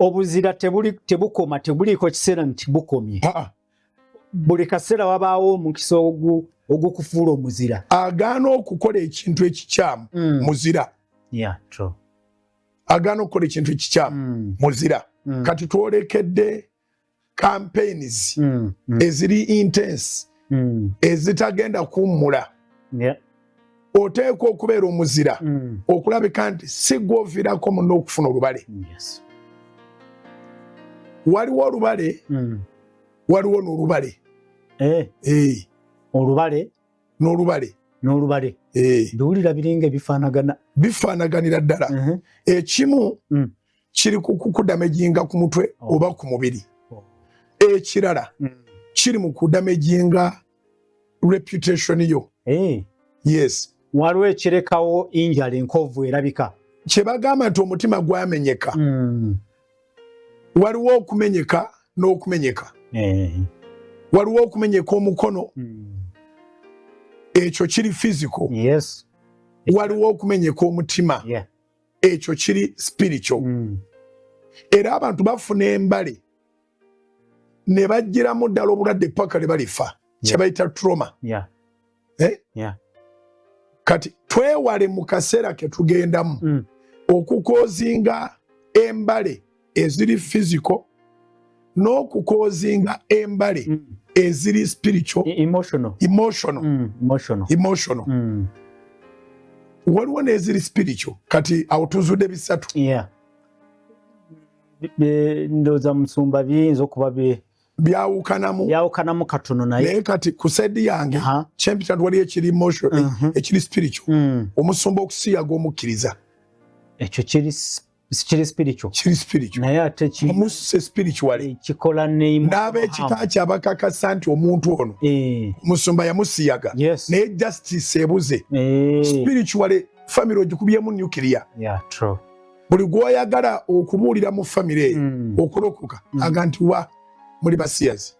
Obuzira tebuli, tebukoma, tebuliiko kiseera nti bukomye. Aa. Buli kaseera wabaawo omukisa ogukufuula omuzira. Agaana okukola ekintu ekikyamu, muzira. Yeah, true. Agaana okukola ekintu ekikyamu, muzira. Kati twolekedde campaigns eziri intense, ezitagenda kuwummula. Oteekwa okubeera omuzira okulabika nti si gwoviirako munna okufuna olubale. Waliwo olubale, waliwo n'olubale. Eh, olubale. N'olubale. N'olubale. Biwulira biringa ebifaanagana. Bifaanaganira ddala. Ekimu kiri kukudamaginga ku mutwe oba ku mubiri. Ekirala kiri mu kudamaginga reputation yo. Yes. Waliwo ekirekawo injala, enkovu erabika. Kyebagamba nti omutima gwamenyeka. Waliwo okumenyeka n'okumenyeka. Waliwo okumenyeka omukono, ekyo kiri physical. Waliwo okumenyeka omutima, ekyo kiri spiritual. Era abantu bafuna embale ne bagiramu ddala obulwadde paka le balifa, kyebayita trauma. Eh? Yeah. Kati twewale mu kaseera ke tugendamu okucausinga embale eziri physical n'okucausinga embale eziri spiritual. Emotional. Emotional. Emotional. Emotional. Waliwo n'eziri spiritual. Kati awo tuzudde bisatu. Yeah. Ndowooza musumba biyinza okuba byawukanamu. Byawukanamu katono, naye Naye kati ku side yange, kyempita nti waliyo ekiri emotion, ekiri spiritual. Omusumba okusiyaga omukkiriza. Ekyo kiri spiritual. Kiri spiritual. Naye ate Omusse spiritually. Kikola ne N'ab'ekika kye abakakasa nti omuntu ono omusumba yamusiyaga, naye justice ebuze. Spiritually family ogikubyemu nuclear. Yeah, true. Buli gwoyagala okubuulira mu family eyo okulokoka, aga nti wa muli basiyazi.